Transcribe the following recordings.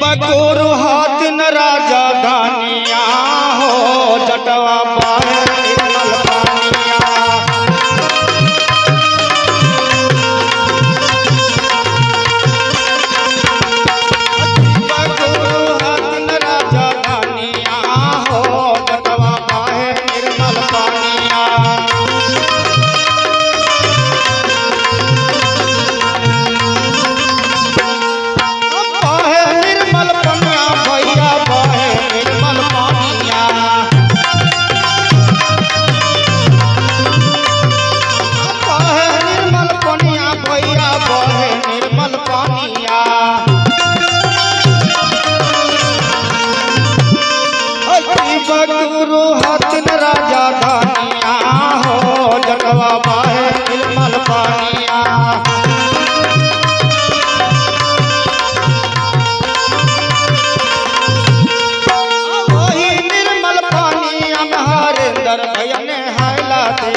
बकुरु हाथ न राजा धानिया हो जटवा पाए निर्मल पानिया। बकुरु हाथ न राजा धानिया हो जटवा पाए निर्मल पानिया। बहे निर्मल पनिया भैया बहे निर्मल पानिया। बहे निर्मल पनिया भैया बहे निर्मल पानिया। बगुरु हाथ न राजा धानिया हो जटवा बहे निर्मल पानिया। वही निर्मल पानिया में हरिंदर भैया ने हाइलाते।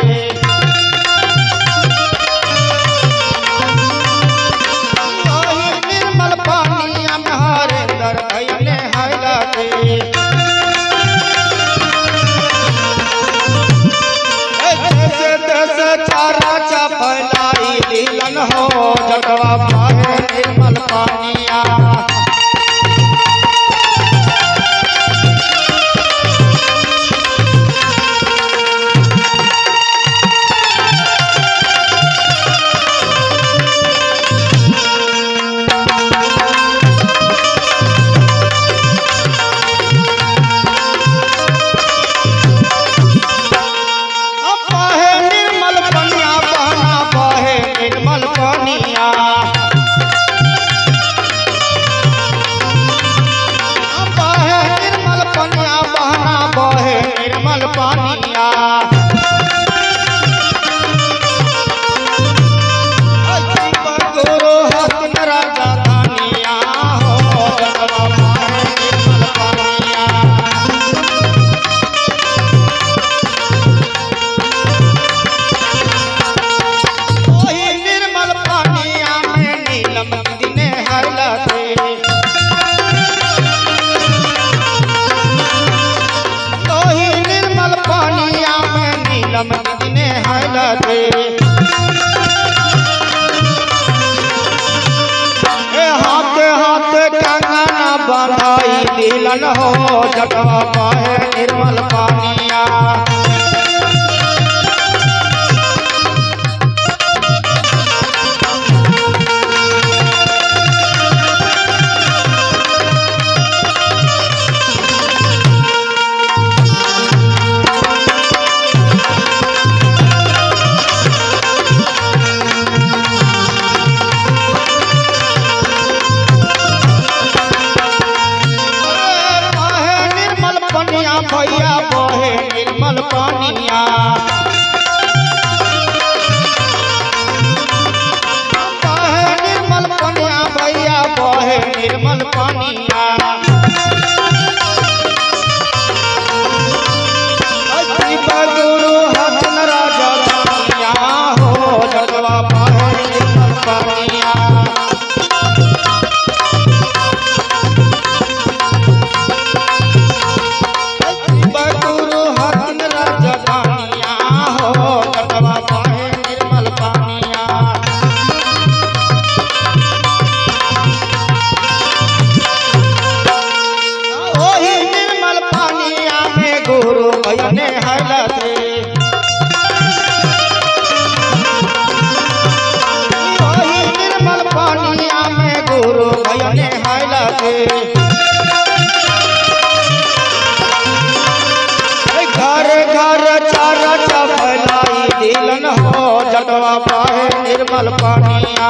वही निर्मल पानिया में हरिंदर भैया ने हाइलाते। जैसे तैसे चारा चपलाई दिलन हो जटवा पाए निर्मल पानिया। बहे निर्मल पनिया बहना बहे निर्मल पनिया। बहे निर्मल पनिया बहना बहे निर्मल पनिया। गुरु हाथ न राजा धानिया हो जटवा बहे निर्मल पनिया। ओही निर्मल पानिया में नीलम दिने हरलते। ओही निर्मल पानिया में नीलम दिने हरलते। ए हाथ हाथ कंगना बंधाई दिलन हो जटवा पाए निर्मल पानिया। बहे निर्मल पनिया भैया बहे निर्मल पानिया। बहे निर्मल पनिया भैया बहे निर्मल पानिया। गुरु हाथ न राजा धानिया हो जटवा बहे निर्मल पानिया। बगुरु हाथ न राजा धानिया हो जटवा बहे निर्मल पानिया। ओही निर्मल पानिया में गुरु भयने हलते। ओही निर्मल पानिया में गुरु भयने हलते। घर घर चारा चपलाई दिलन हो जटवा पाए निर्मल पानिया।